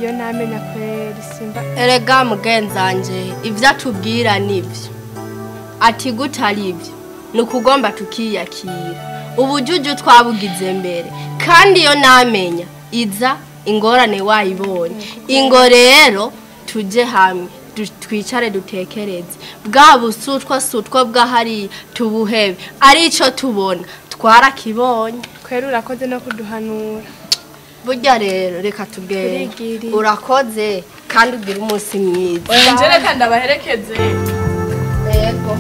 Iyo namenya kweri simba. Erega mugenzanje ivyo atubwira nivyo. Ati gutari ivyo nukugomba tukiyakira. Ubujuju twabugize mbere kandi iyo namenya iza ingorane wayibonye. Ingo rero tuje hamwe twicare dutekereze bwa busutwa sutwa bwahari tubuhebe arico tubona twarakibonye. Kweri urakoze no kuduhanura. Burya rero reka tugende. Urakoze kandi ugira umunsi mwiza. Oya nje reka ndabaherekeze. Yego.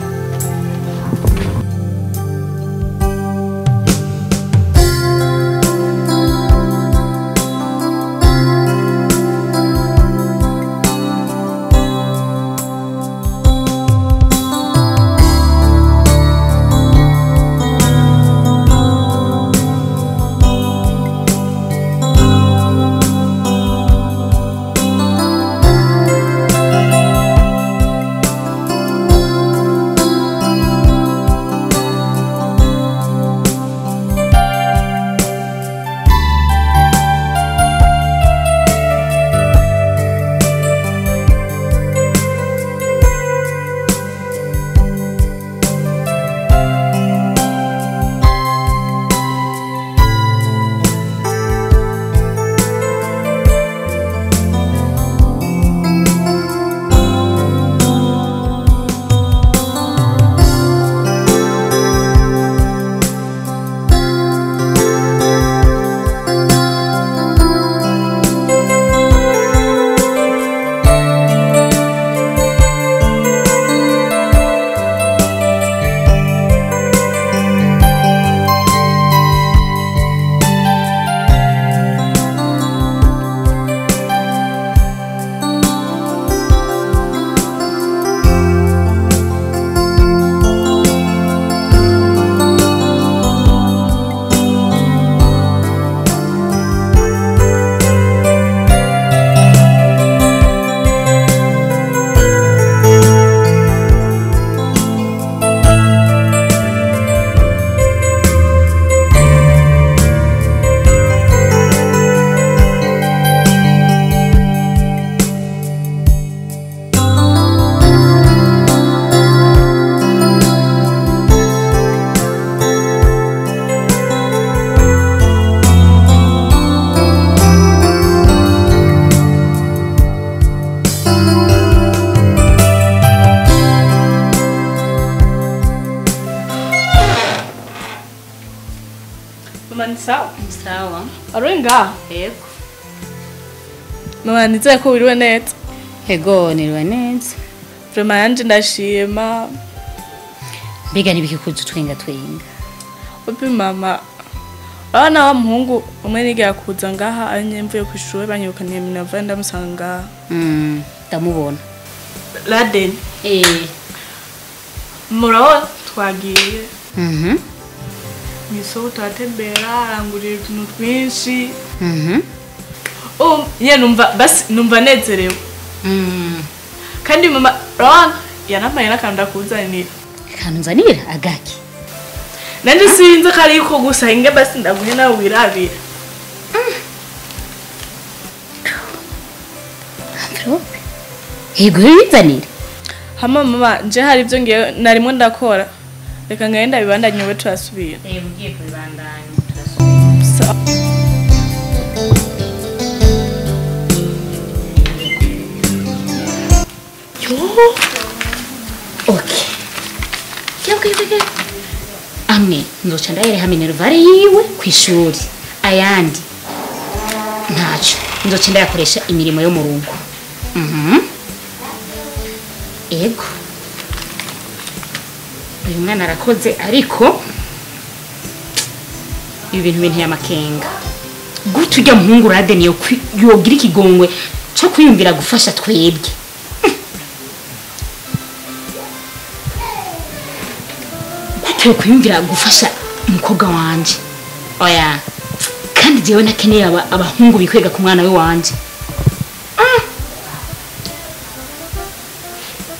Mama ni sawa? Sawa. Aruenga? Yego. Mama nizeye ko wiriwe neza. Yego niriwe neza. Vraiment yanje ndashima. Mbega nibiki kuza twenga twenga. Opi mama. Abana wa muhungu umwe niga kuza ngaha anye mvuye kwishure banyirukaniye minava ndamusanga. Ndamubona. Laden. Murabona twagiye. Miso turatembera arangurira utuntu twinshi. Ye numva basi numva nezerewe. Kandi mama Ron yanampaye n'akantu ndakuzanira. Akantu nzanira agaki. Nanje sinzi ko ari ko gusa inge basi ndaguhe nawe wirabira. Envelope. Yego yizanira. Hama mama nje hari ibyo ngiye narimo ndakora. Reka ngenda bibandanye we turasubira. Ugiye kubibandanya turasubira. Yo. Okay. Okay. Amwe nzoca ndayereha minervare yiwe kwishuri. Ayandi ntaco nzoca ndayakoresha imirimo yo mu rugo. Ego. Uyu mwana arakoze ariko ibi bintu binteye amakenga. Gute ujya muhungu Raden yogira ikigongwe cyo kwiyumvira gufasha twebwe. Gute kwiyumvira gufasha umukobwa wanje. Oya. Kandi jewe nakeneye abahungu bikwega ku mwana we wanje.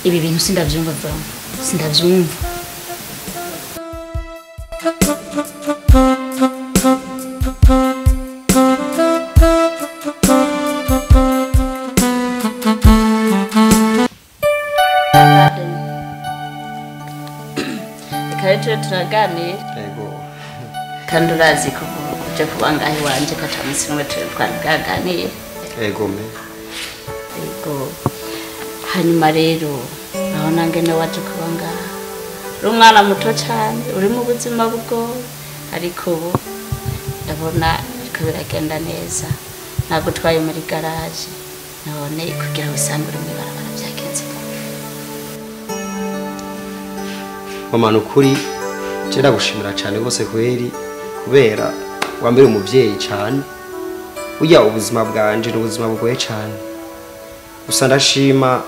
Ibi bintu sindavyumva vraiment. Sindavyumva. turaganira. Yego. Kandi urazi ko uje kuba ngaho iwanje ko ata munsi n'umwe twari bwaganire. Yego me. Yego. Hanyuma rero urabona ngene waje kuba ngaha. Uri umwana muto cyane, uri mu buzima bugoye, ariko ubu ndabona biriko biragenda neza. Ntabwo utwaye muri garage, none kugira usange uri mw'ibarabara byagenze gute? Mama nukuri je ndagushimira cyane rwose kweri kubera wambere umuvyeyi cyane. Burya ubuzima bwanje ni ubuzima bugoye cyane. Gusa ndashima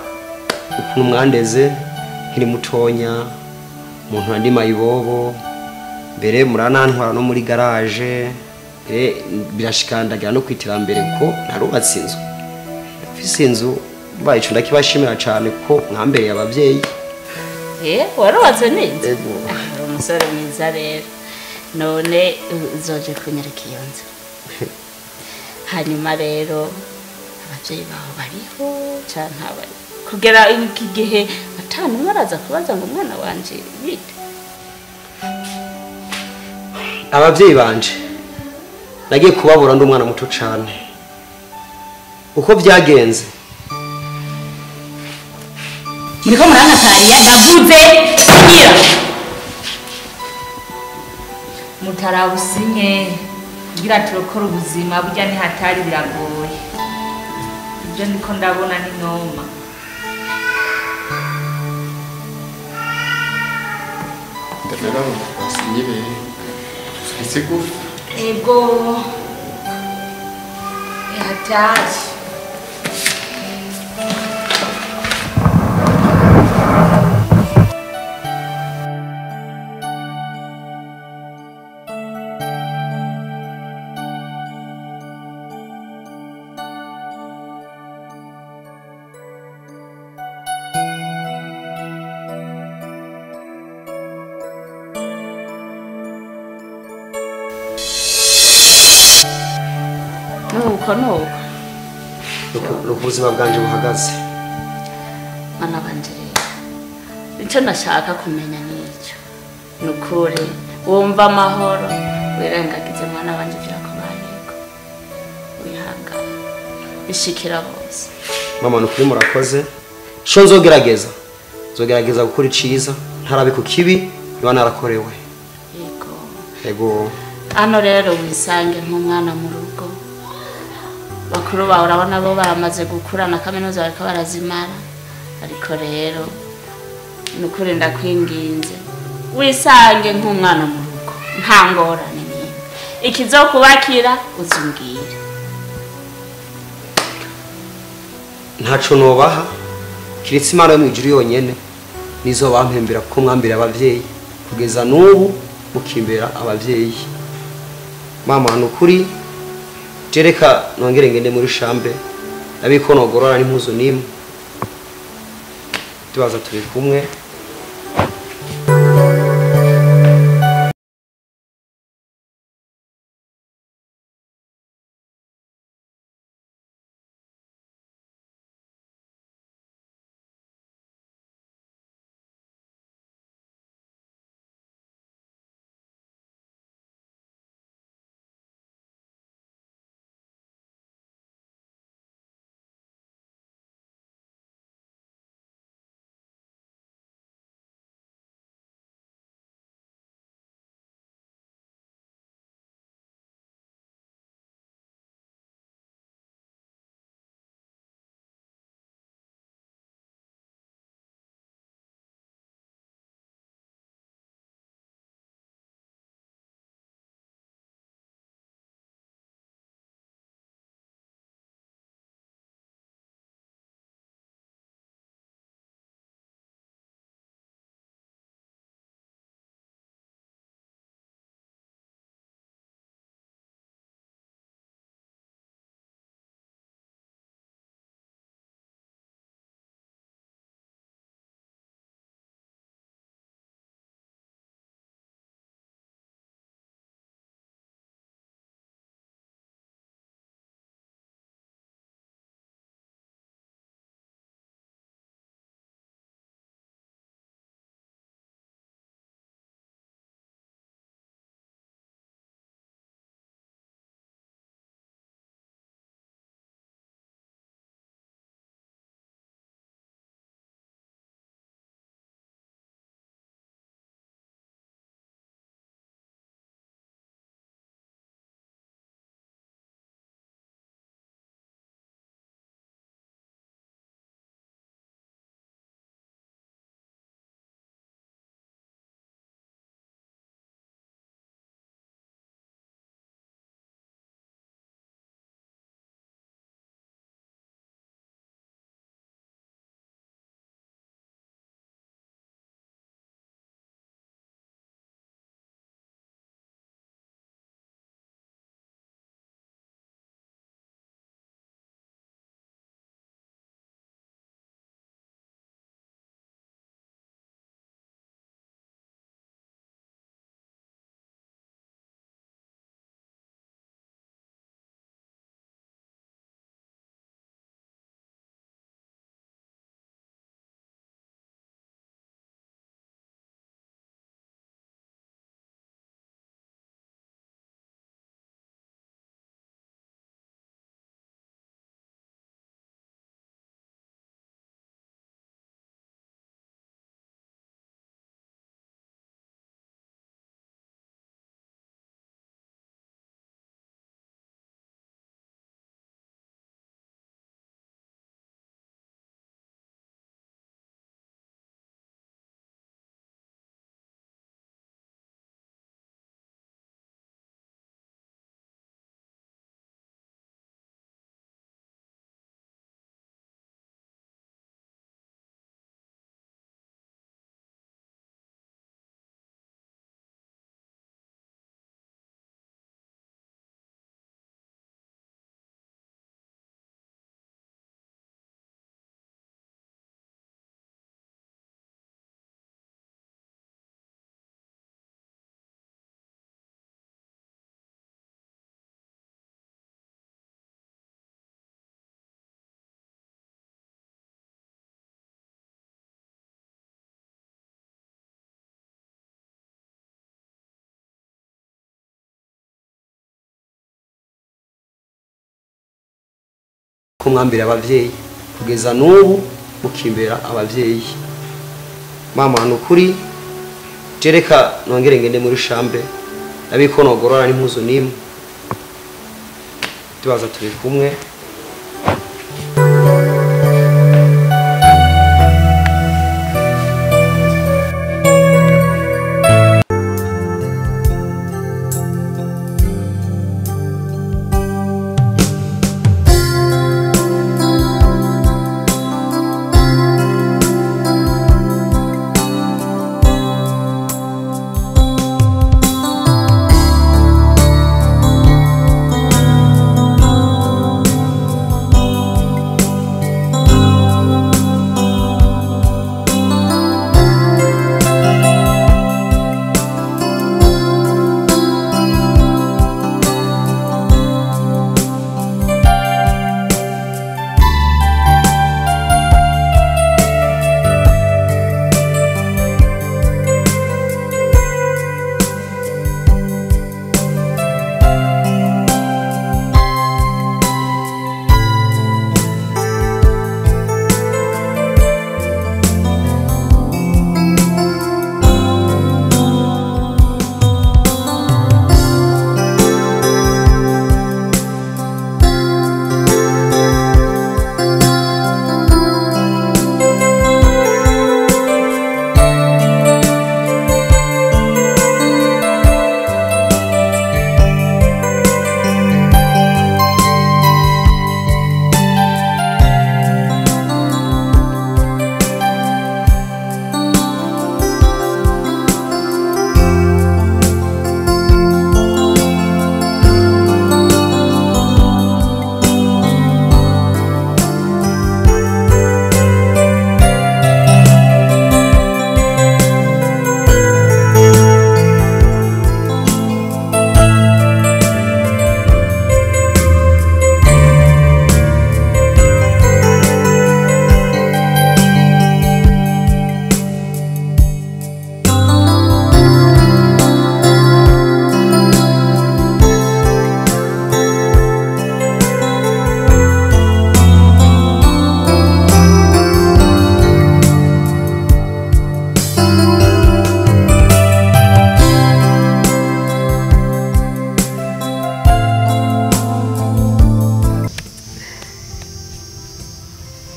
ukuntu mwandeze nkiri mutonya, umuntu andi mayibobo, mbere muranantwara no muri garage, birashikandagira no kwiterambere ko narubatse inzu. Ndafise inzu mbaye ico ndakibashimira cyane ko mwambereye abavyeyi. Warubatse n'inzu? Yego. Uri umusore mwiza rero. None uzoje kunyereka iyo nzu. Hanyuma rero abavyeyi bawe bariho canke ntabariho? Kugera iki gihe atanu baraza kubaza ngo umwana wanje bite? Abavyeyi banje nagiye kubabura ndi umwana muto cane. Uko byagenze muriko murankatariya ndavuze nyira mutarabusinye kugira turokore ubuzima burya ni hatari biragoye. Ibyo ndiko ndabona ni noma. Ndabona basinye sigufi. Ego hatari. Nuko nuko ubuzima bwanje buhagaze. Mwana wanje rero icyo nashaka kumenya nicyo nukuri wumva amahoro wirengagize mwana wanje birakubayeko wihangane bishikira bose. Mama nukuri murakoze. Sho nzogerageza gukora iciza ntarabe ku kibi niba narakorewe. Yego. Yego. Hano rero wisange nk'umwana mu rugo. Bakuru bawe urabona bo baramaze gukura na kaminuza bariko barazimara, ariko rero nukuri ndakwinginze wisange nk'umwana mu rugo nta ngorane n'imwe. Ikizokubakira uzumbwire. Ntaco nobaha kiretse Imana yo mw'ijuru yonyene nizo bampembera kuko mwambira abavyeyi kugeza n'ubu mukimbera abavyeyi. Mama nukuri jereka nongere ngende muri chambre nabiko nogorora n'impuzu nimwe tubaza turi kumwe. Ko mwambira abavyeyi kugeza n'ubu mukimbera abavyeyi. Mama nukuri jereka nongere ngende muri chambre nabiko nogorora n'impuzu nimwe. Tubaza turi kumwe.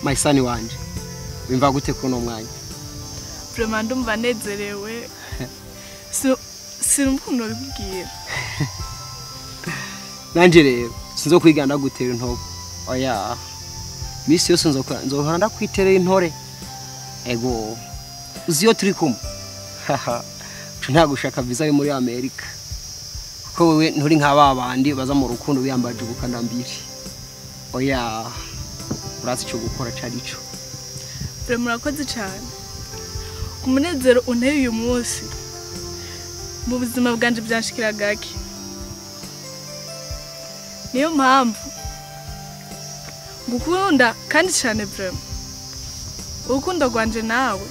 Maisani wanje wimva gute kuno mwanya? Vraiment ndumva nezerewe. Sinumva bibwira. Nanje rero sinzokwigana gutera intobo. Oya. Misi yose nzohora ndakwiterera intore. Ego. Uzi yo turi kumwe. Haha. Nta gushaka visa yo muri Amerika. Kuko wewe nturi nka babandi baza mu rukundo biyambaje ubukanda mbiri. Oya. Urazi cyo gukora cari cyo. Vraiment murakoze cyane. Umunezero unteye uyu munsi. Mu buzima bwanje byanshikira gake. Niyo mpamvu ngukunda kandi cyane vraiment. Urukundo rwanje nawe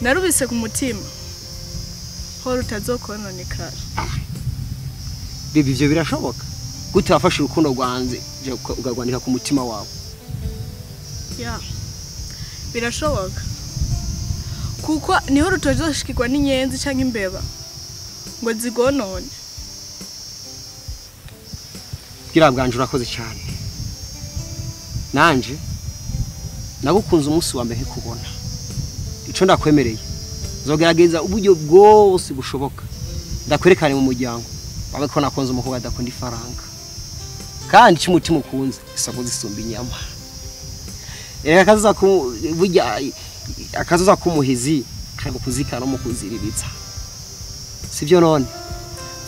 narubise ku mutima. Ho rutazokononekara. Bibi ivyo birashoboka. Gute wafashe urukundo rwanze ugarwanika ku mutima wawe? Ya. Birashoboka. Kuko niho rutozoshikirwa n'inyenzi canke imbeba ngo zigonone. Bwira bwanje urakoze cyane. Nanje nagukunze umunsi wa mbere nkikubona. Ico ndakwemereye nzogerageza uburyo bwose bushoboka ndakwerekane mu muryango babe ko nakunze umukobwa adakunda ifaranga. Kandi cy'umutima ukunze isoko zisumba inyama. Erega akaza ku burya akazoza kumuhizi kandi kuzikana no kuziriritsa. Sivyo none?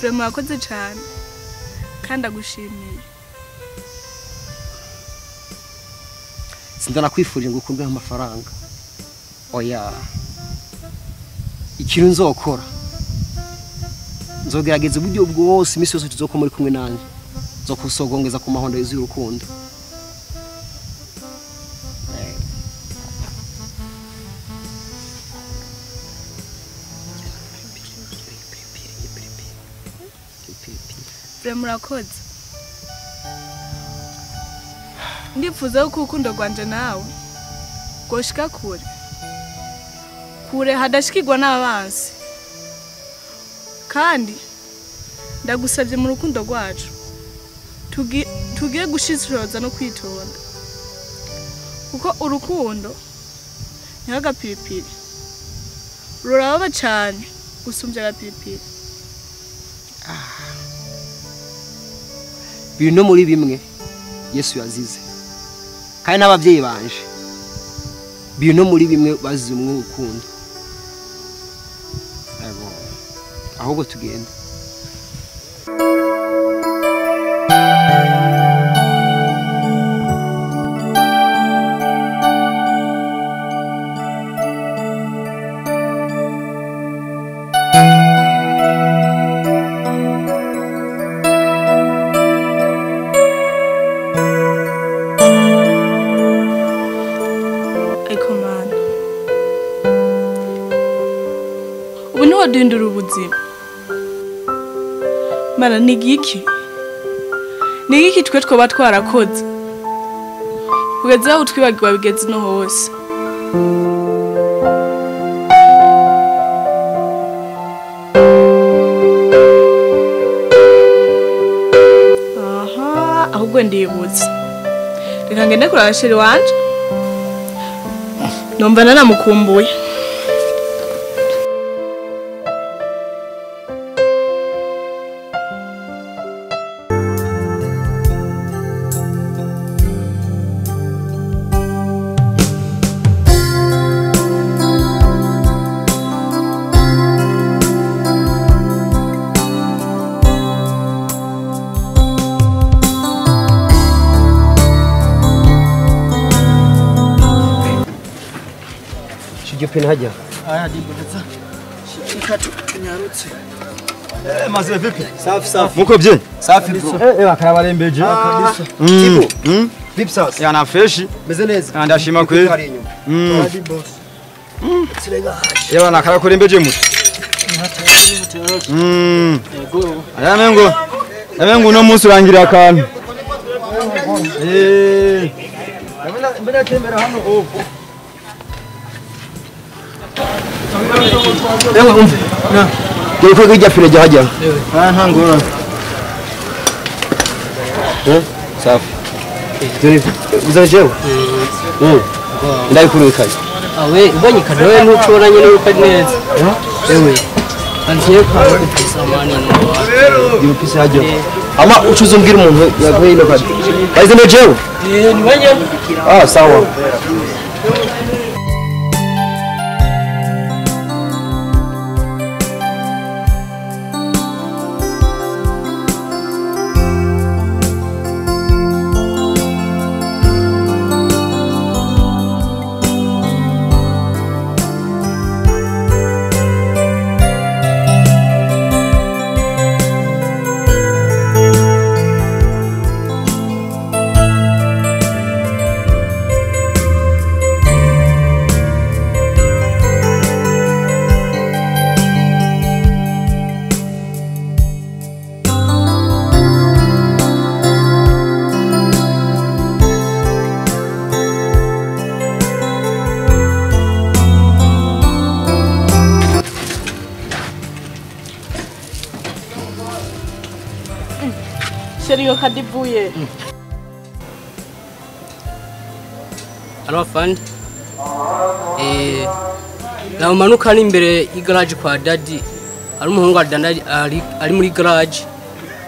Vraiment urakoze cyane. Kandi agushimiye. Sindanakwifurije ngo ukundwe amafaranga. Oya. Ikintu nzokora. Nzogerageza uburyo bwose imisi yose tuzokoma muri kumwe nanje. Nzokusogongeza ku mahondo yuzuye urukundo. Vraiment murakoze. Ndifuza ko urukundo rwanje nawe goshika kure. Kure hadashikirwa n'abansi. Kandi ndagusabye mu rukundo rwacu tugiye gushishoza no kwitonda. Kuko urukundo ni agapiripiri. Rurababa cyane gusumbya agapiripiri. Biri no muri bimwe Yesu yazize. Kandi n'abavyeyi banje biri no muri bimwe bazize umwe urukundo. Ego. Ahubwo tugenda. Duhindura ubuzima. Mana ni igiki? Ni igiki twe twoba twarakoze kugeza aho twibagirwa bigeze no hose. Aha, ahubwo ndibutse. Reka ngende kuraba sheri wanje. Numva nanamukumbuye. Pin haja. Aya dibutsa. Shikatu tunyarutse. Maze vipi? Safi safi. Muko bye? Safi bro. Akarabarembeje. Kabisa. Tibo. Vipi sasa? Yana fresh. Meze neza. Ndashima kweli. Hadi boss. Yewe nakarakurembeje muto. Yego. Aya mengo. Amengo no munsi urangira akantu. Mbona tembera hano opo. Ewe umve. Dore ko kijya pire jya. Ah nta ngorane. Safi. Dore uzajewe? Ndabikurukaye. Awe ubonye kadowe ntucora nyene uko ari neza. Ewe. Antiye kwa kupisa mani no. Ndi upisa hajya. Ama ucuze umbwira umuntu yaguye ino kadi. Baize nejewe? Ni wenye. Ah sawa. Sheri kadivuye. Alo afande. Na umanuka ari imbere y'garage kwa daddy. Ari umuhungu ari muri garage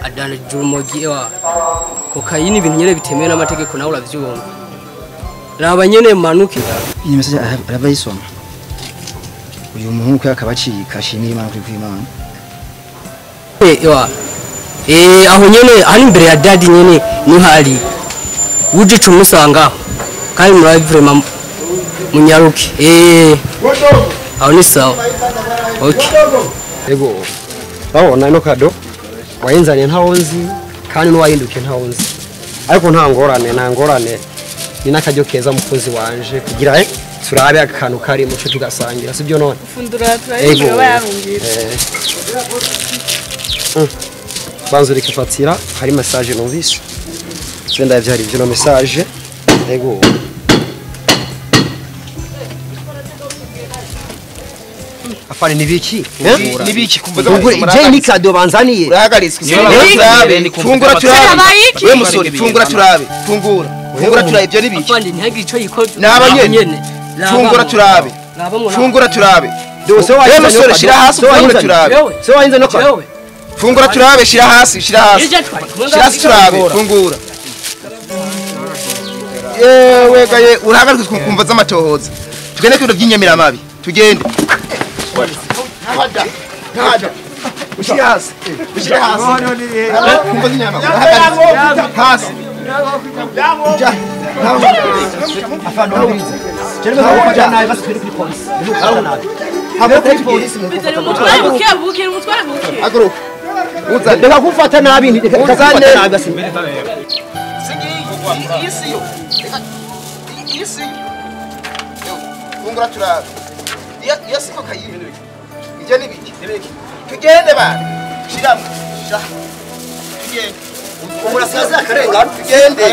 adandaje urumogi wa kokayini ibintu nyene bitemewe n'amategeko nawe uravyumva. Raba nyene manuke. Iyi message arabayisoma. Uyu muhungu yakabacika ashimira Imana kuri kw'Imana. Ewa. Aho nyene ari imbere ya daddy nyene ni hari. Uje cumusanga kandi muri vraiment munyaruke. Aho ni sawa. Okay. Ego. Babona ino kado wayinzanye ntawo nzi kandi n'uwayinduke ntawo nzi. Ariko nta ngorane. Ni nakajyo keza mukunzi wanje kugira turabe akantu kari muco tugasangira sibyo none. Fundura turayinjira bayarungira. Banzo rikifatira hari message numvise. Senda yavyari ivyo no message. Yego. Afani nibiki? Nibiki kumva je ni kado banzaniye. Urahagaritswe. Fungura turabe. We musore fungura turabe. Fungura. Fungura turabe ibyo nibiki? Afandi ntihagire ico yikoze. Naba nyene. Fungura turabe. Fungura turabe. Dose wa musore shira hasi fungura turabe. Se wahinze no kwa. Fungura turabe shira hasi shira hasi. Shira hasi turabe fungura. Yewe gaye urahagaritswe kumva z'amatohoza. Tugende kwiro by'inyamira mabi. Tugende. Nada. Ushira hasi. Ushira hasi. Kumva z'inyama. Hasi. Afana wabirize. Jeremy gufata nabi basi twiri kuri polisi. Habo kuri polisi mutware buke buke mutware buke. Agro. Uzane. Reka gufata nabi reka gufata nabi basi. Singi isi yo. Isi. Fungura turabe. Iyo siko kayibintu biki. Ije nibiki. Tugende ba. Shiramo. Shira. Tugende. Umurasigaza akarenga tugende.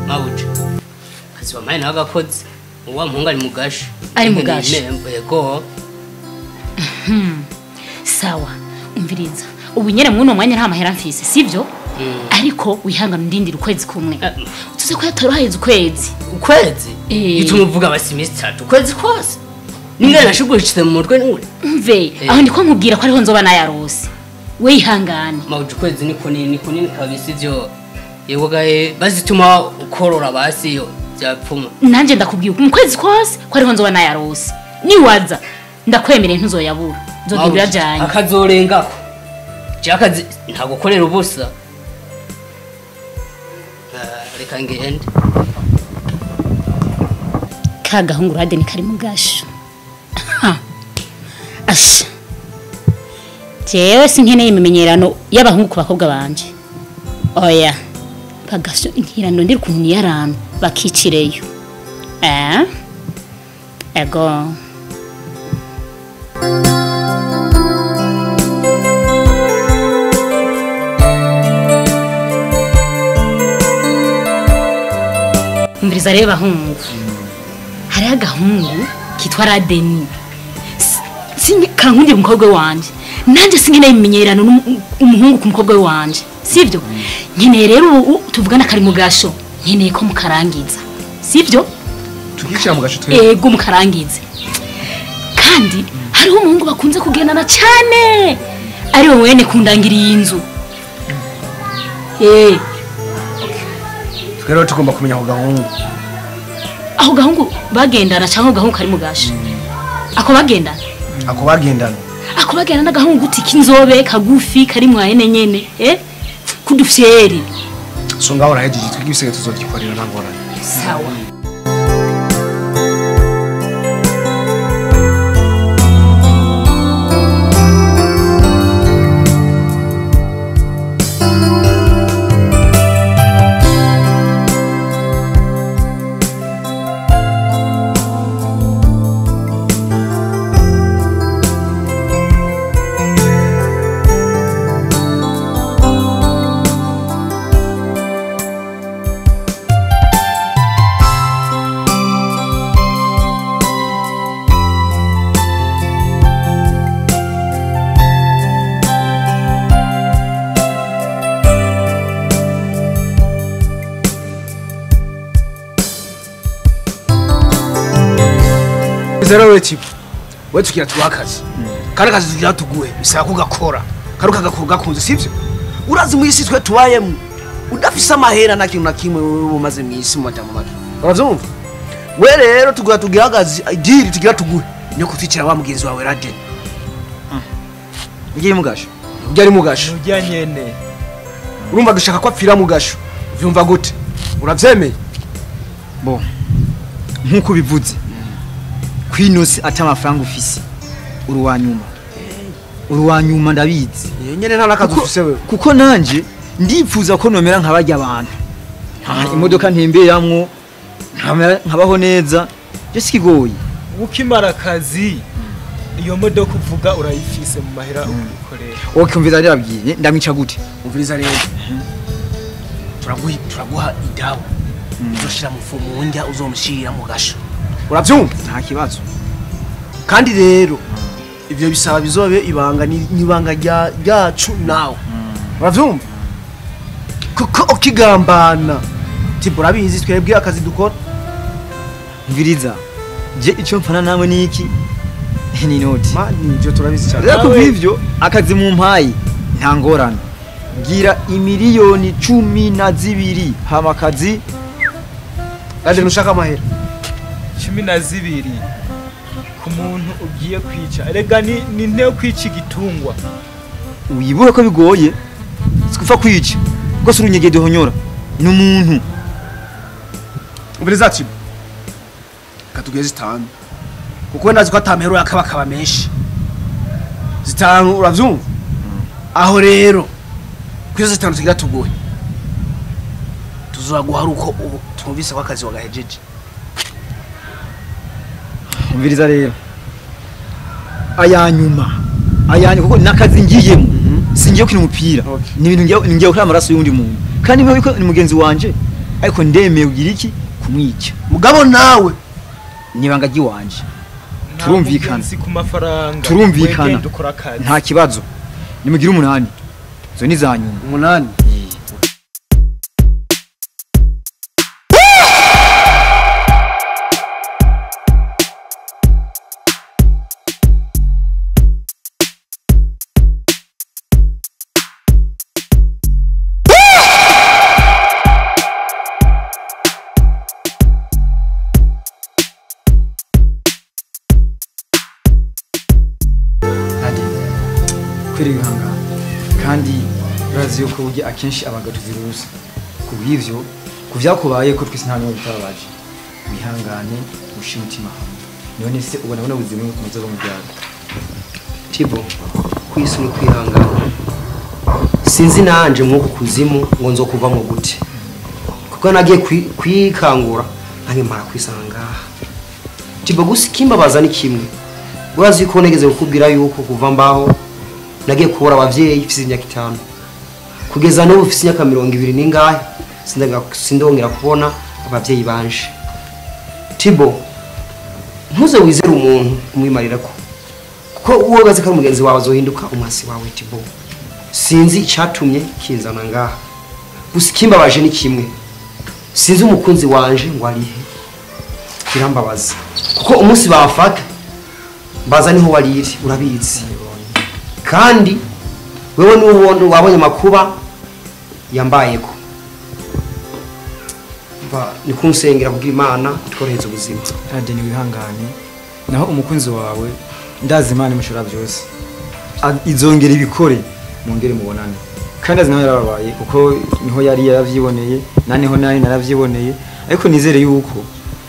Mawuja. Kazi wamaye nagakoze. Uwa muhungu ari mugasho. Ari mugasho. Yego. Sawa. Umviriza. Ubu nyene muno mwanya nta mahera mfise, sivyo? Ariko wihangana ndindira ukwezi kumwe. Tuze ko yatoroheza ukwezi. Ukwezi? Ituma uvuga abasimisi ukwezi kose. Ninga nashugurishije mu mutwe nure. Mve, aho ndiko nkubwira ko ariho nzoba nayarose. We ihangane. Mawuja ukwezi niko nini kunini kabisa ivyo. Yego gaye bazituma ukorora basi yo byapfuma. Nanje ndakubwiye mu kwezi kose ko ariho nzoba nayarose. Niwaza ndakwemereye ntuzoyabura. Nzogenda ajanye. Akazorengako. Jakazi ntagukorera ubusa. Reka ngende. Ka gahungu Radeni kari mu gasho. Asha. Jewe sinkeneye imimenyerano y'abahungu ku bakobwa banje. Oya. Bagasho inkirano ndiri kuntu yarano bakicireyo. Ego. Umviriza rero bahungu. Hari agahungu kitwa Radeni. Sinkankundi umukobwa wanje. Nanje sinkeneye imimenyerano umuhungu ku mukobwa wanje. Sivyo? Nkeneye rero ubu tuvugana kari mu gasho. Nkeneye ko mukarangiza. Sivyo? Tukishira mu gasho twe. Ego mukarangize. Kandi hariho umuhungu bakunze kugendana cyane. Ari wowe wene kundangiriye inzu. Twero tugomba kumenya aho gahungu. Aho gahungu bagendana cyangwa gahungu kari mu gasho. Ako bagendana. Ako bagendana. Ako bagendana gahungu uti kinzobe kagufi kari mwahene nyene, Kudufyeri. So ngaho rahejeje twigibisege tuzovyikorera ntangorane. Sawa. Zero tipo we tugira twakazi kandi akazi tugira tuguhe bisaba kugakora kandi ukagakora gakunze sivyo urazi mu isi twe tubayemo udafise amahera na kintu na kimwe umaze mu isi mu majambo make uravyumva we rero tugira tugira akazi idiri tugira tuguhe niyo kutwikira wa mugenzi wawe Radeni ugiye mugasho ujya ari mugasho ujya nyene urumva dushaka ko apfira mugasho uvyumva gute uravyemeye bo nkuko bivuze kwinosi ata amafaranga ufise uruwanyuma uruwanyuma ndabizi nyene nta nakazi ufise wewe kuko nanje ndipfuza ko nomera nkabajya abantu nta imodoka ntemberamwo nkabaho neza byo sikigoye ukimara akazi Iyo modoka uvuga urayifise mu mahera ukorera. Okay, umviza rero abwiye ndamwica gute? Umviriza rero. Turaguha idawa. Uzoshira mu fumu njya uzomushira mu gasho. Uravyumva? Nta kibazo. Kandi rero ivyo bisaba bizobe ibanga ni ibanga ryacu nawe. Uravyumva? Kuko ukigambana Tibo urabizi twebwe akazi dukora. Mviriza. Je icyo mfana nawe ni iki? Ni inoti. Mani ivyo turabizi cyane. Rero kubw'ivyo akazi mu mpayi nta ngorane. Gira imiliyoni 12 hama akazi. Kandi nushaka amahera 12 ku muntu ugiye kwica. Erega ni nteo kwica igitungwa. Wibuke ko bigoye sikufa kwica. Rwose urunyegede honyora ni umuntu. Umviriza Tibo. Katugeze 5. Kuko ndazi ko atamahero yakabakaba menshi. 5 uravyumva? Aho rero kwizo 5 tugira tugoye. Tuzoguha uko ubu twumvise ko akazi wagahejeje. Umviriza rero. Ayanyuma. Ayanyuma kuko nakazi ngiyemo. Singiye kina umupira. Ni ibintu ngiye gukora amaraso y'undi muntu. Kandi niba ni mugenzi wanje ariko ndemeye kugira iki kumwica. Mugabo nawe nibanga giwanje. Turumvikana. Ku mafaranga. Turumvikana. Nta kibazo. Nimugira 8. Zo ni zanyuma. 8. Kandi urazi yuko burya akenshi abagabo tuzirusa kubw'ivyo kuvyakubaye ko twese nta n'umwe bitababaje. Wihangane ushime umutima hamwe. None se ubona bona ubuzima muzoba mu byaro. Tibo kwisi no kwihangana. Sinzi nanje mwuko kuzimu ngo nzokuva mu gute. Kuko nagiye kwikangura nange mara kwisanga. Tibo gusa kimbabaza ni kimwe. Urazi ko negeze kukubwira yuko kuva mbaho nagiye kubura abavyeyi mfise imyaka 5. Kugeza n'ubu mfise imyaka 20 ningahe sindongera kubona abavyeyi banje. Tibo ntuze wizere umuntu umwimarira ko kuko uwo gaze ko mugenzi wawe azohinduka umwasi wawe. Tibo sinzi icatumye kinzana ngaha. Gusa kimbabaje ni kimwe. Sinzi umukunzi wanje ngo arihe. Kirambabaza kuko umunsi bafata baza niho wariri urabizi. Kandi wewe n'uwondo wabonye makuba yambayeko. Ba ni kunsengera kugira Imana itworohereza ubuzima. Rade ni wihangane. Naho umukunzi wawe ndazi Imana imushora byose. Izongera ibikore mongere mubonane. Kandi azi nawe yarababaye kuko niho yari yaravyiboneye naneho nari naravyiboneye ariko nizere yuko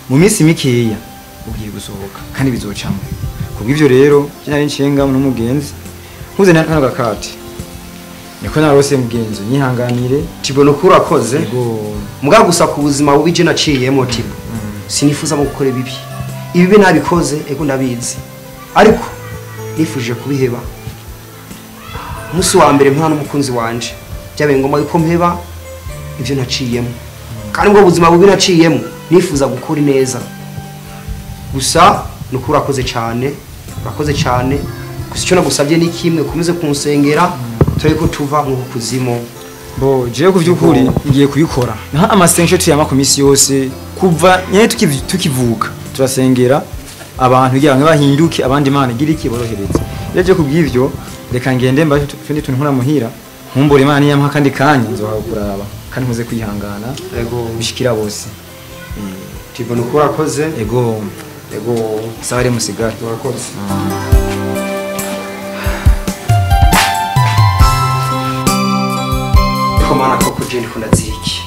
mu minsi mikeya ugiye gusohoka kandi bizocamo. Kubw'ivyo rero nari nshinga n'umugenzi nkuze na kano gakati. Niko narose mugenzi nyihanganire. Tibo no kurakoze. Muga gusa ku buzima bubi je naciyemo Tibo. Sinifuza mu gukora ibibi. Ibibi nabikoze ego ndabizi. Ariko nifuje kubiheba. Umunsi wa mbere mpana n'umukunzi wanje byabaye ngomba yuko mpeba ivyo naciyemo. Kandi ubwo buzima bubi naciyemo nifuza gukora neza. Gusa nuko urakoze cyane, urakoze cyane. Gusa icyo nagusabye ni kimwe komeze kunsengera turi ko tuva mu kuzimu. Bo jewe kuvyukuri ngiye kubikora. Naha amasengesho tuyama ku misi yose kuva nyene tukivuka turasengera abantu kugira ngo bahinduke abandi Imana igira iki borohereze. Rero kubw'ivyo reka ngende mba tundi tuntu nkora muhira nkumbura Imana yampa kandi kanya nzoha kuraba kandi nkuze kwihangana ego bishikira bose. Tibo nuko urakoze. Ego ego sawa musigare urakoze. Komana koko je ndikunda ziki.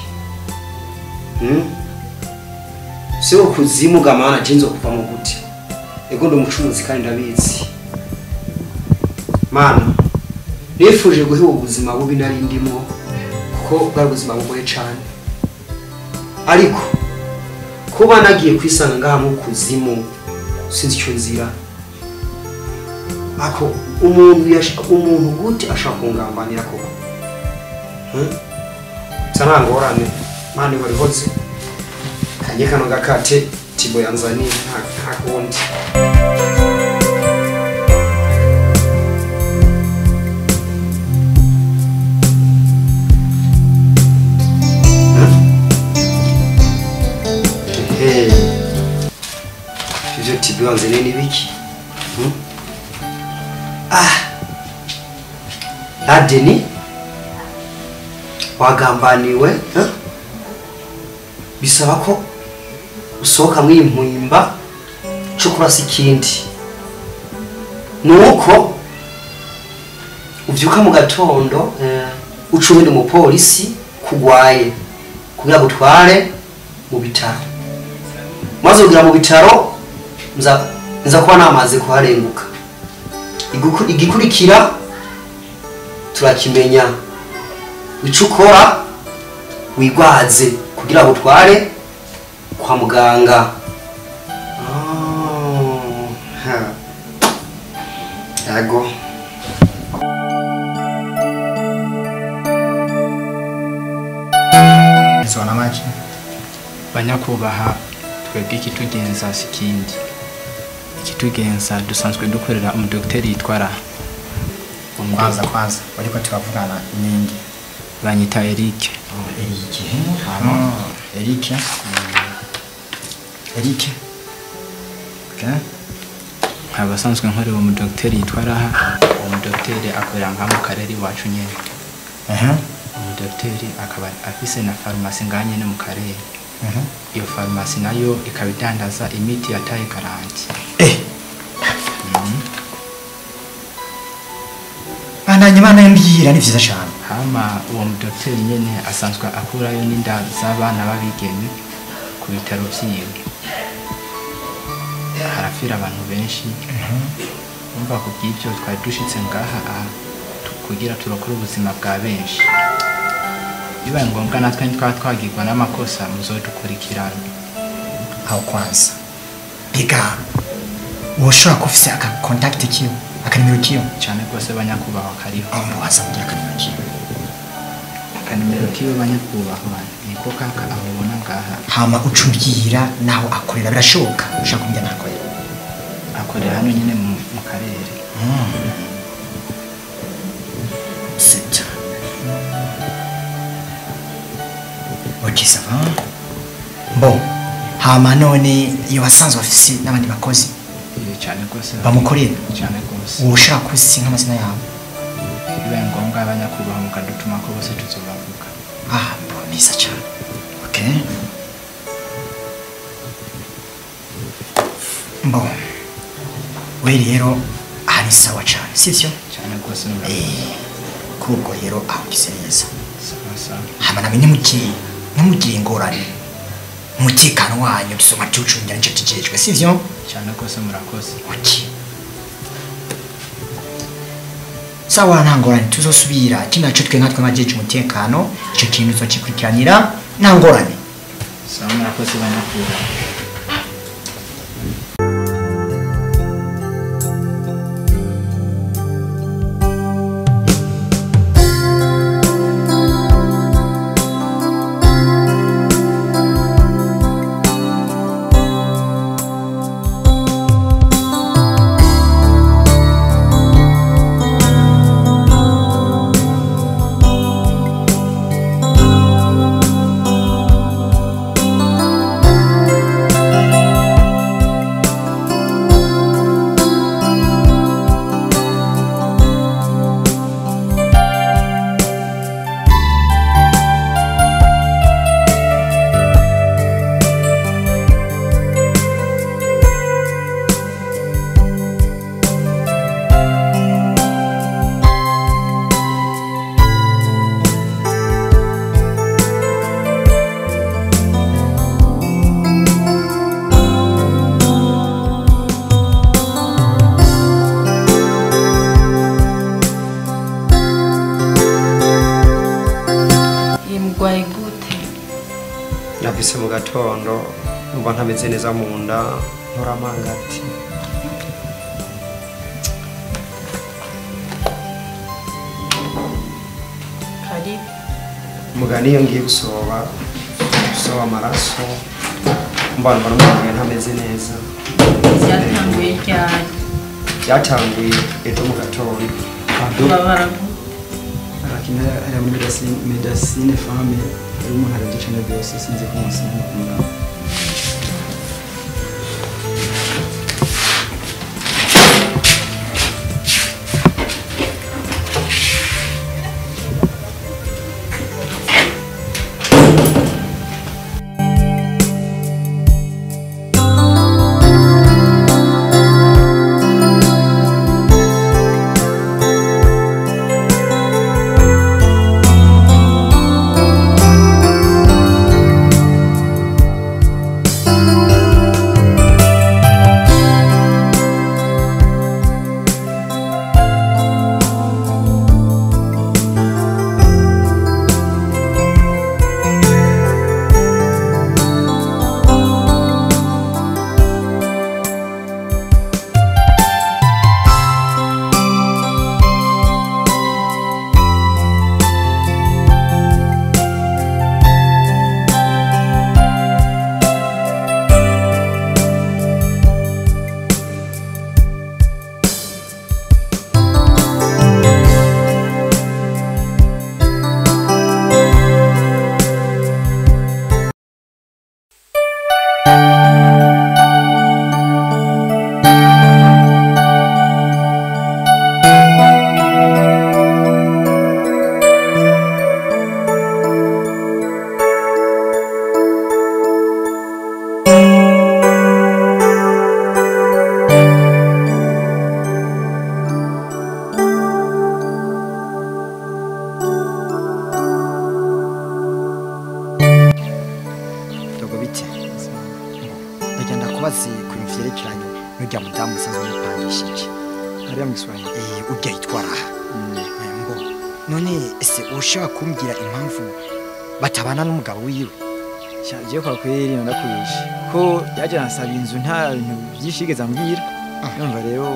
Sio kuzimu gamana je nzokuva mu gute. Ego ndo mucumuzi kandi ndabizi. Mana nifuje guhiwa ubuzima bubi nari ndimo kuko bwari ubuzima bugoye cyane. Ariko kuba nagiye kwisanga ngaha mu kuzimu sinzi icyo nzira. Ako umuntu gute ashaka kungambanira koko? Sanangorane mani warihoze kanye kano gakate Tibo yanzaniye nta kundi. Ivyo Tibo yanzaniye ni biki? Ah, Ladeni wagambaniwe bisaba ko usohoka mw'iyi mpimba cyo kurasa ikindi nuko uvyuka mu gatondo ucubinde umupolisi kugwaye kugira gutware mu bitaro maze ugira mu bitaro nza kuba namaze kuharenguka igikurikira turakimenya ico ukora wigwaze kugira gutware kwa muganga. Yego. Zona make banyakubaha twebwe ikitugenza sikindi ikitugenza dusanzwe dukorera umudokiteri yitwara kwanza bariko turavugana ningi banyita Eric. Eric hano Eric Eric okay abasanzwe nkorera umudokiteri yitwara aha umudokiteri akorera nka mu karere iwacu nyene. Umudokiteri akaba afise na farumasi nganye mu karere. Iyo farumasi nayo ikaba idandaza imiti yataye garanti. Bandanye bana mbwira ni vyiza cyane. Hama uwo mudokiteri nyene asanzwe akurayo n'inda z'abana babigeme ku bitaro vyiwe. Harafira abantu benshi. Umva ku bw'ivyo twari dushitse ngaha kugira turokore ubuzima bwa benshi. Bibaye ngombwa natwe ntitwaba twagirwa n'amakosa muzodukurikirana. Aho kwanza biga woshobora kufise aka contact kiyo akanimero kiyo cyane rwose banyakubahwa kariho. Waza kugira akanimero kiyo akanimero kiyo banyakubahwa niko kaka abona ngaha. Hama ucumbwira naho akorera birashoboka ushaka kumenya nakorera akorera hano nyine mu karere. C'est OK, ça va. Bon, hama none iyo basanzwe bafise n'abandi bakozi cyane rwose bamukorera cyane rwose ushaka kusi nk'amazina yabo bibaye ngombwa abanyakubahwa mukadutuma ko bose tuzobavuga. Ah, bon, neza cyane. Okay. Bon. We rero ari sawa cyane, sivyo? Cyane rwose. Kubwo rero aho gise neza. Sawa sawa. Hama namenye ntimugire ingorane. Umutekano wanyu tusoma tucungira nico kijejwe, sivyo? Cyane rwose murakoze. Okay. Sawa nta ngorane tuzosubira kino naco twe nkatwe nkajeje umutekano ico kintu tuzokikurikiranira nta ngorane. Sawa murakoze banyakubahwa. Navise mu gatondo numva ntameze neza mu nda nkoramangati. Mugani iyo ngiye gusoba amaraso mbana mbona ntameze neza. Byatanguye ryari? Byatanguye ejo mu gatondo. Babara arakina ari muri medecine femme ari umuntu arabye cyane byose sinzi ko musinzi kumva. Kumbwira impamvu batabana n'umugabo wiwe. Shaje kwa kweri ndakubisha ko yaje ansaba inzu nta bintu byishigeza ambwira. Numva rero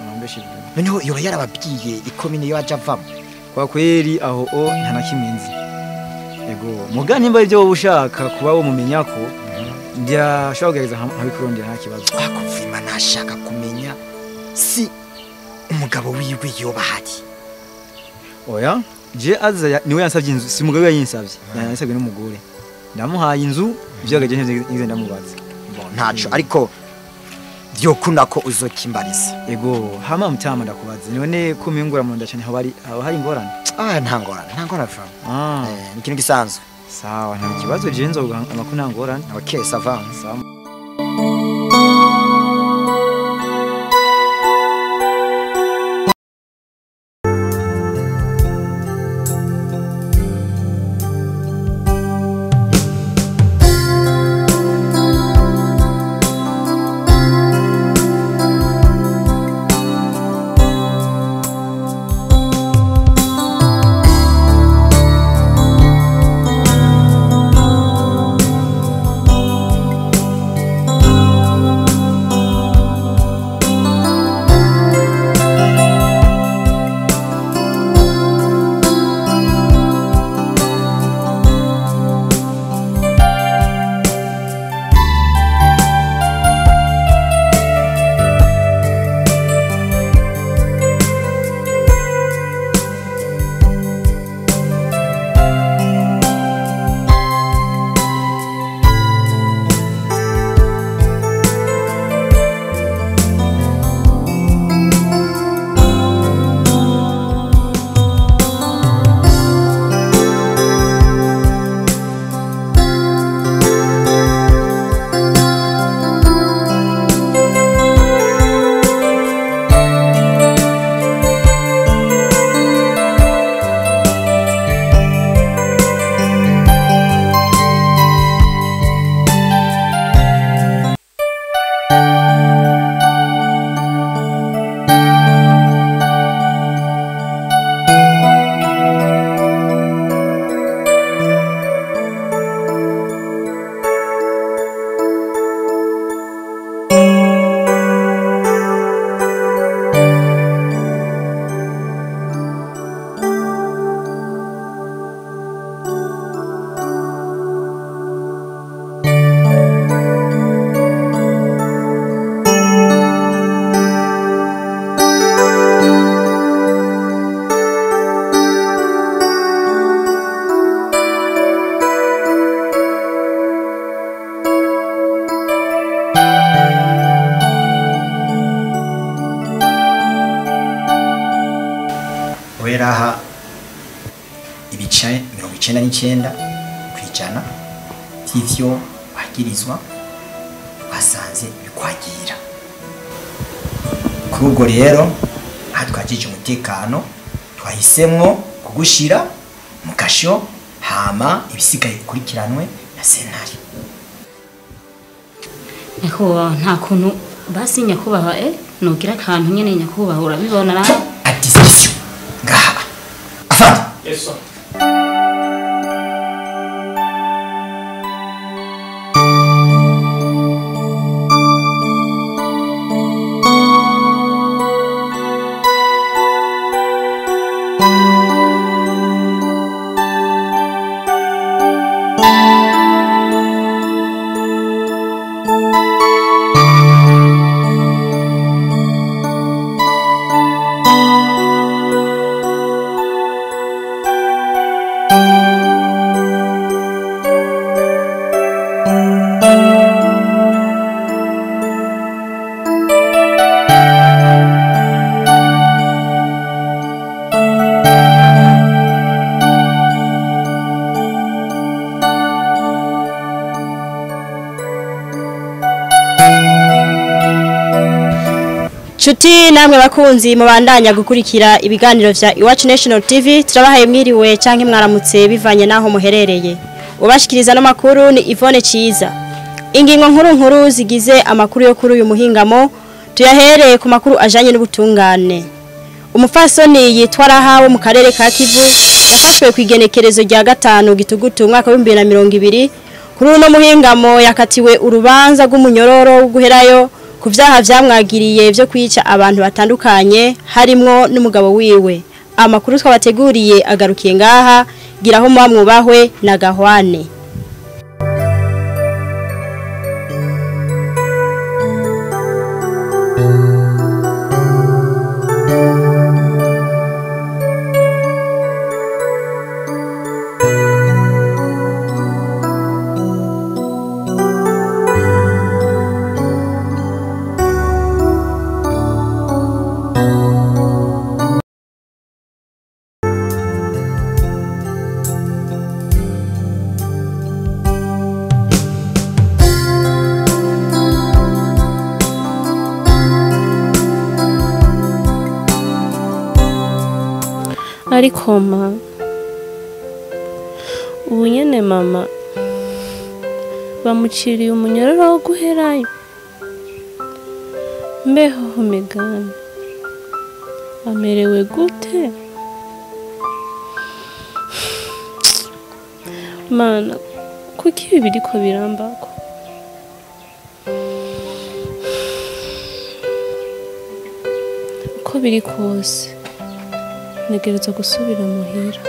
nambeshe ibyo. Noneho yoba yarababwiye ikomine yo aje avamo? Kwa kweri aho o nta na kimenzi. Ego muga nimba ibyo wowe ushaka kuba wo mumenya ko ndashobora kugerageza nkabikurondera nta kibazo. Akuvima nashaka kumenya si umugabo wiwe yoba hari. Oya je aza niwe yansavye inzu si mugabo yayinsavye yansabwe n'umugore ndamuhaye inzu byagaje ntize ndamubaza. Bon ntaco ariko byokunda ko uzokimbariza. Ego hama mutama ndakubaza none kumingura mu nda cyane aho bari aho hari ingorane? Ah nta ngorane nta ngorane fam. Ni ikintu gisanzwe. Sawa nta kibazo je nzoga amakuru nta ngorane. Okay ça va. Sawa. Ibice 99% by'ivyo wagirizwa wasanze bikwagira. Kuri ubwo rero aha twajije umutekano, twahisemwo kugushira mu kasho, hama ibisigaye bikurikiranwe na sentare. Nyakubahwa, nta kuntu basi nyakubahwa nugira akantu nyene nyakubahwa, urabibona ra. Atisiyo ngaha afande. Yes sir. Chuti namwe bakunzi mubandanya gukurikira ibiganiro vya Iwacu National TV, turabahaye mwiriwe canke mwaramutse bivanye naho muherereye. Ubashikiriza no makuru ni Yvonne Ciza. Ingingo nkuru nkuru zigize amakuru yo kuri uyu muhingamo tuyahereye ku makuru ajanye n'ubutungane. Umufasoni yitwa Rahawe mu karere ka Kivu yafashwe ku igenekerezo rya 5 gitugutu umwaka wa 2020. Kuri uno muhingamo yakatiwe urubanza rw'umunyororo wo guherayo ku vyaha vyamwagiriye vyo kwica abantu batandukanye harimwo n'umugabo wiwe. Amakuru twabateguriye agarukiye ngaha, giraho mwamwubahwe na gahwane. Ariko ma, ubu nyene mama bamuciriye umunyororo wo guherayo. Mbeho Megane amerewe gute? Mana, kuki ibi biriko birambako? Uko biri kose ntegerezwa gusubira muhira.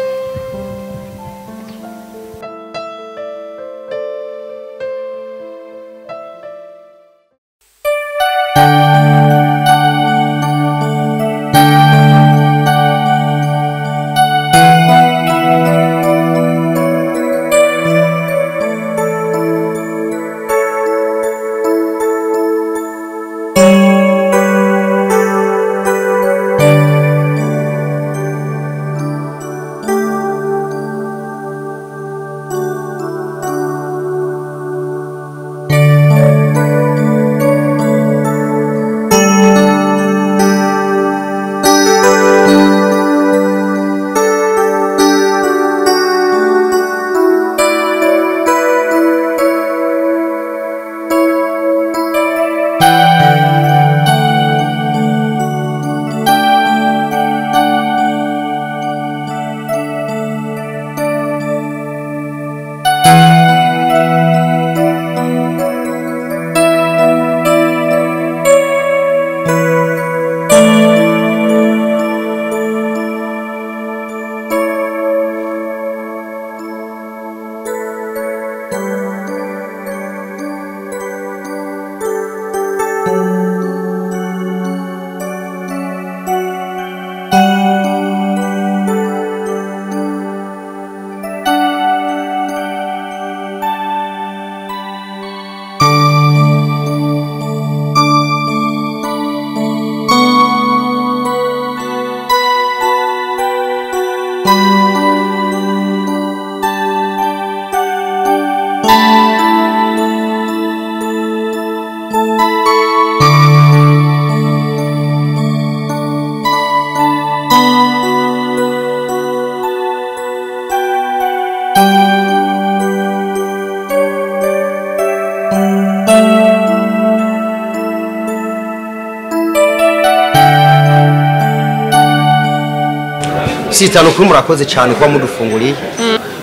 Sitano kuri murakoze cyane kuba mudufunguriye.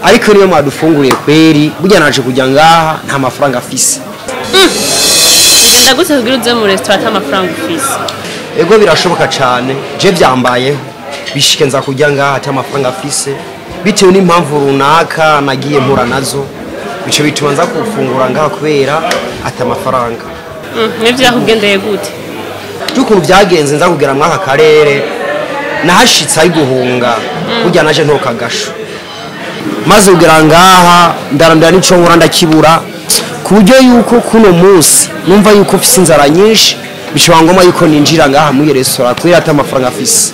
Ariko niyo mwadufunguriye kweri burya naje kujya ngaha nta mafaranga afise. Ugenda gute kugira uze mu restaurant ata mafaranga ufise? Ego birashoboka cyane, je byambayeho. Bishike nza kujya ngaha ata mafaranga afise bitewe n'impamvu runaka nagiye mpura nazo. Bice bituma nza kufungura ngaha kubera ata mafaranga. Nivyo yakugendeye gute? Cyukuntu byagenze nza kugera mwaka karere nahashitse ari guhunga burya naje ntoka gasho maze ugera ngaha ndarandira n'ico nkora ndakibura ku buryo yuko kuno munsi numva yuko mfise inzara nyinshi bishobora ngoma yuko ninjira ngaha muri restaurant kubera ata amafaranga afise.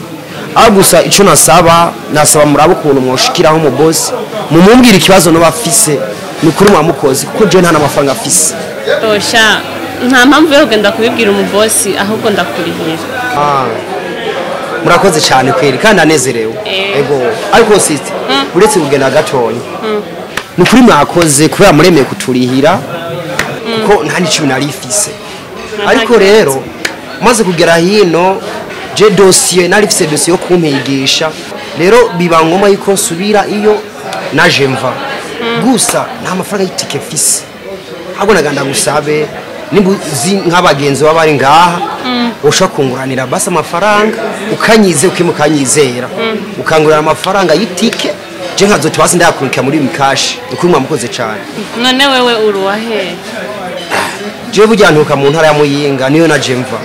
Aho gusa ico nasaba murabo ukuntu mwoshikiraho mu boss mumumbwira ikibazo no bafise ni kuri mwamukozi kuko je nta n'amafaranga afise. Osha nta mpamvu yo kugenda kubibwira umubosi ahubwo ndakurihira. Murakoze cyane kweri kandi anezerewe. Ego ariko sister uretse kugenda gatonya ni kuri mwakoze kubera muremeye kuturihira kuko nta n'icumi nari ifise. Ariko rero maze kugera hino je dossier nari ifise dossier yo kumpigisha rero biba ngoma yuko nsubira iyo naje mva gusa nta mafaranga y'itike mfise ahubwo naganda gusabe nimbuzi nk'abagenzi baba bari ngaha ushobora kunguranira basi amafaranga ukanyize ukimukanyizera ukangurira amafaranga y'itike je nkazote basi ndayakurikira muri mikashi ukuri mwamukoze cyane. None wewe uruwa he? Je burya ntuka mu ntara ya Muyinga niyo naje mva.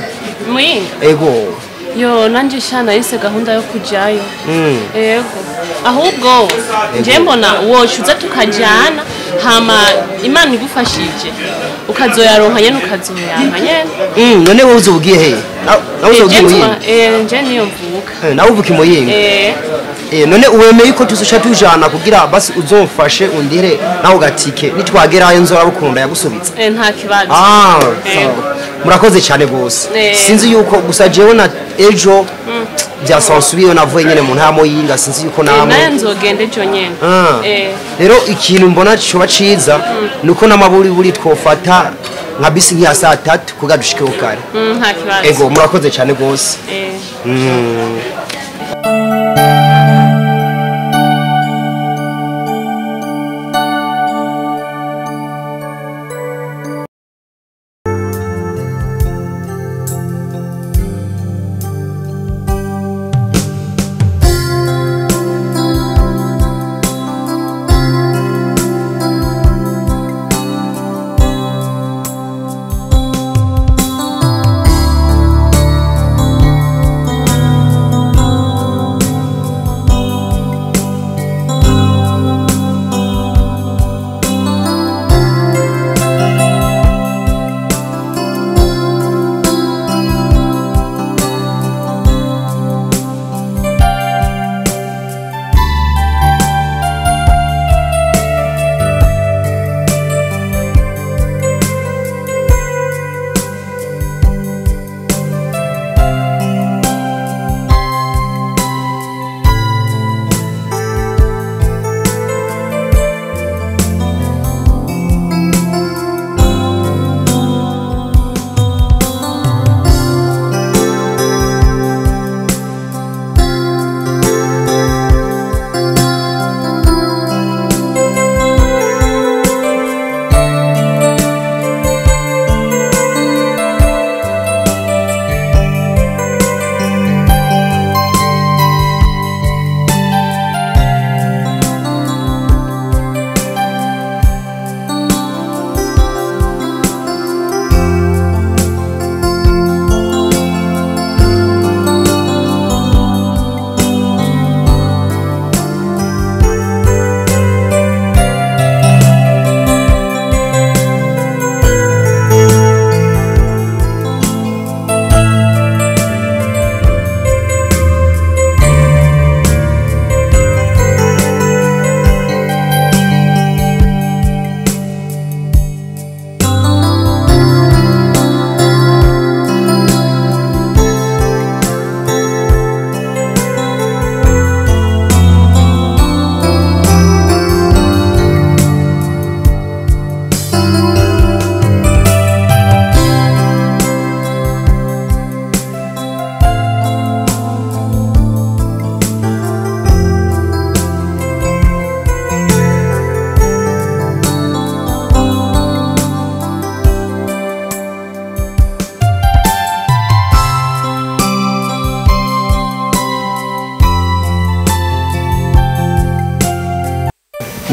Muyinga? Ego. Yo nanje shana yise gahunda yo kujayo. Ego. Ahubwo nje mbona wocuza tukajana hama Imana igufashije ukazoyaronka nyene ukazoyanka nyene. None wowe uzobugiye he? Nawe uzobugiye Muyinga? Nje niyo mvuka. Nawe uvuka Muyinga? None uwemeye ko tuzosha tujana kugira basi uzomfashe undire nawe gatike nitwagerayo nzora bukunda yagusubitsa. Nta kibazo. Murakoze cyane gose. Sinzi yuko gusa jewe na ejo byasansubiye navuye nyene mu ntamo yinga sinzi yuko namwe. Naye nzogende ejo nyene. Rero ikintu mbona coba ciza nuko namaburi buri twofata nka bisi nkiya saa 3 kugadushikeho kare. Nta kibazo. Ego murakoze cyane gose.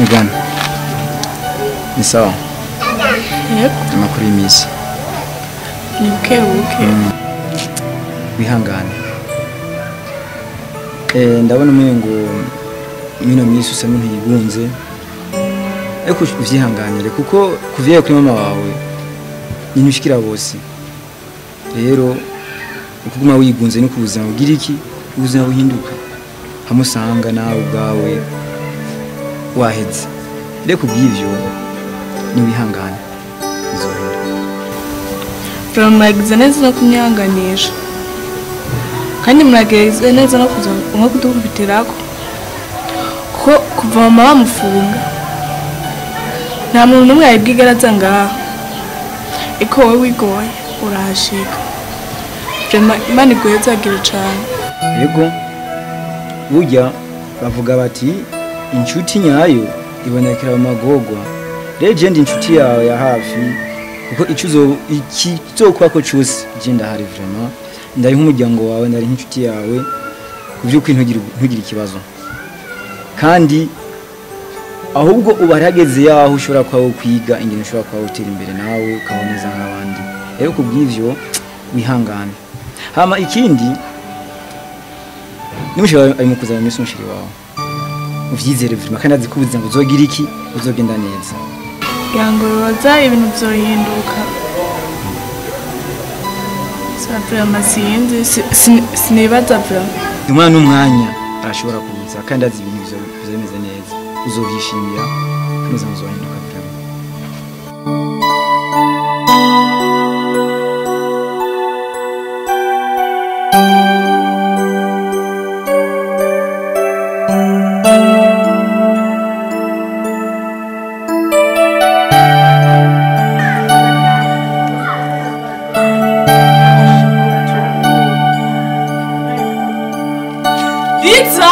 Megan. Ni sawa? Yego. Amakuru y'iminsi. Ni buke buke. Wihangane. Ndabona umengo mino minsi usa n'umuntu yigunze. Ariko uvyihanganire kuko kuvyaye kuri mama wawe nintushikira bose. Rero ukuguma wigunze no kubuzima bugira iki? Ubuzima buhinduka. Hamusanga nawe ubwawe waheze. Rero kubw'ivyo ni wihangane. Bizohinduka. Muragize neza no kunyanganisha. Kandi muragize neza no kuza nko kudukubitirako. Kuko kuva mama bamufunga nta muntu n'umwe yabwigera aza ngaha. Eko wowe wigoye urahashika. Imana iguhezagire cane. Yego. Burya bavuga bati inshuti nyayo ibonekera mu magorwa. Rero je ndi inshuti yawe ya hafi kuko ikizokwako cose je ndahari vraiment. Ndari nk'umuryango wawe, ndari nk'inshuti yawe kuvy'ukuri ntugire ikibazo. Kandi ahubwo ubarageze yaho ushobora kuba kwiga ingene ushobora kuba utera imbere nawe ukaboneza nk'abandi. Rero kubw'ivyo wihangane. Hama ikindi nimushobora ari mukuza mu minsi umushiri wawe uvyizere vraiment kandi azi ko ubuzima buzogira iki buzogenda neza. Yangoroza ibintu vyohinduka. Sa vraiment sinzi sinibaza vraiment. Umwana n'umwanya arashobora kuza kandi azi ibintu bizomeze neza. Uzovyishimira kandi ubuzima buzohinduka vraiment. Liza!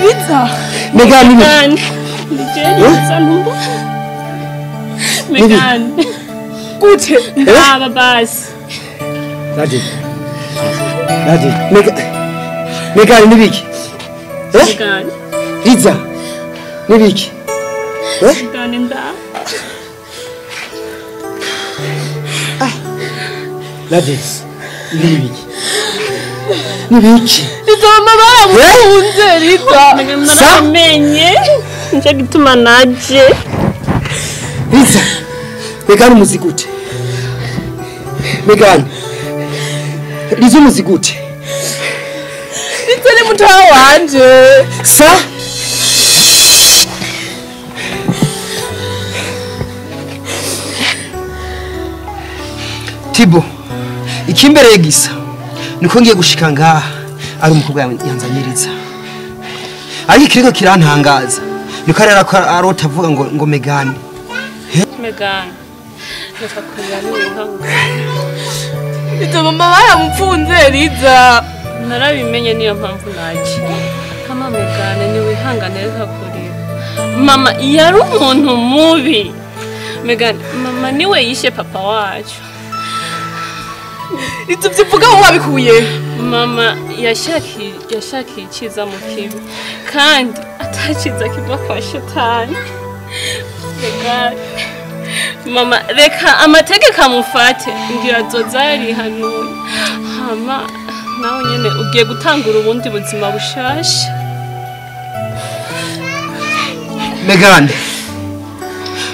Liza! Megan! Megan! Gute! Ndaba basi. Nadi. Nadi. Megan. Megan nibiki? Megan. Liza. Nibiki? Megan ndaba. Nadi. Nibiki? Nibiki? Liza mama baramukunze Liza. Naramenye. Nicyo gituma naje. Liza. Megan umuzi gute? Megan. Liza umuzi gute? Liza ni mutaha wanje. Sa? Tibo. Ikimbereye gisa niko ngiye gushika ngaha ari umukobwa yanzanyiriza. Ariko ikiriko kirantangaza niko rero arota avuga ngo Megan. Megan. Reka kurira niwihangane. Liza mama baramupfunze Liza. Narabimenye niyo mpamvu naje. Kama Megan niwihangane reka kurira. Mama yari umuntu mubi. Megan mama niwe yishe papa wacu. Liza uvyivuga aho wabikuye? Mama yashakiye icyiza mu kibi kandi atakiza kiva kwa shetani. Megan mama reka amategeko amufate ngira azoza yarihanuye. Hama nawe nyene ugiye gutangura ubundi buzima bushasha. Megan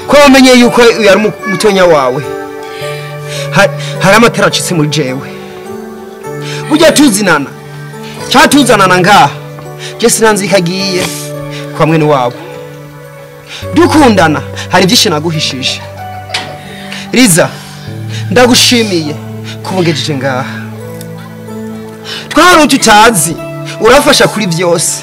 ko wamenye yuko yari mutonya wawe hari amatara acitse muri jewe. Burya tuzinana cyatuzanana ngaha je sinanzi kagiye kwa mwene wabo. Dukundana hari byinshi naguhishije. Liza ndagushimiye kubungejeje ngaha. Twari tutazi urafasha kuri byose.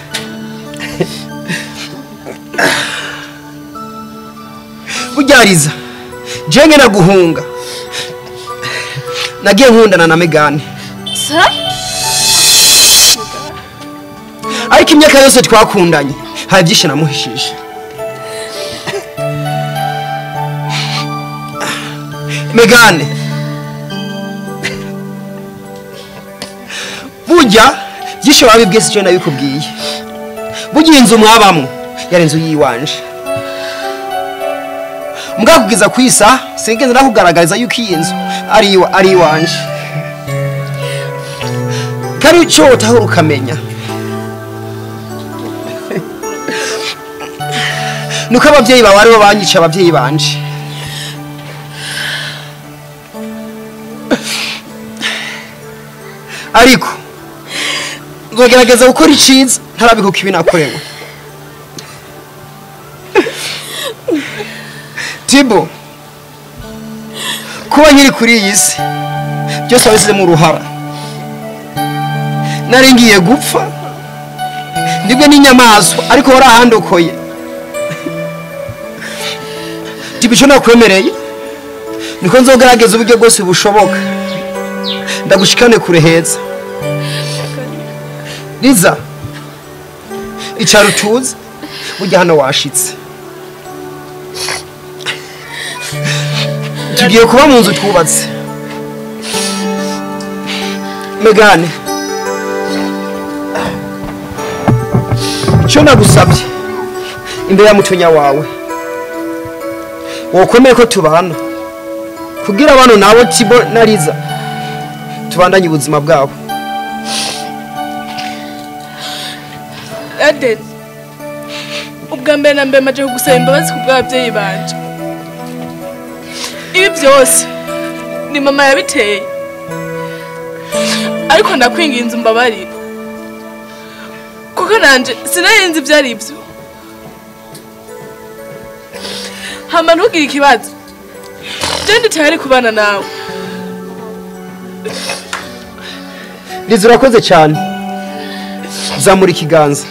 Burya Liza je ngena guhunga nagiye nkundana na Megan. Sa? Ariko imyaka yose twakundanye hari byinshi namuhishije. Megane, burya byinshi wabibwiye si cyo nabikubwiye. Burya inzu mwabamwo yari inzu yiwanje. Mbwakubwiza kwisa sinigeze nakugaragariza yuko iyi nzu ari iwanje. Kandi icyo utahora ukamenya nuko ababyeyi bawe aribo banyica ababyeyi banje. Ariko nzogerageza gukora iciza ntarabikuka ibi nakorewe. Tibo, kuba nkiri kuri iyi si byose wabisizemo uruhara. Nari ngiye gupfa ndibwe n'inyamaswa ariko warahandokoye. Tibo, icyo nakwemereye niko nzogerageza uburyo bwose bushoboka ndagushikane kure heza. Liza, icara utuze, burya hano washitse. Tugiye kuba mu nzu twubatse. Megane, icyo nagusabye imbere ya mutonya wawe, wokomeye ko tubana kugira abantu nabo Tibo na Liza tubandanye ubuzima bwabo. Aden, ubwa mbere na mbere maje kugusaba imbabazi ku bw'ababyeyi banje. Ibi byose ni mama yabiteye, ariko ndakwinginze umbabarire kuko nanje sinarinzi ibyo ari byo. Hama ntugire ikibazo, je ndi tayari kubana nawe. Liza, urakoze cyane. Zamura ikiganza.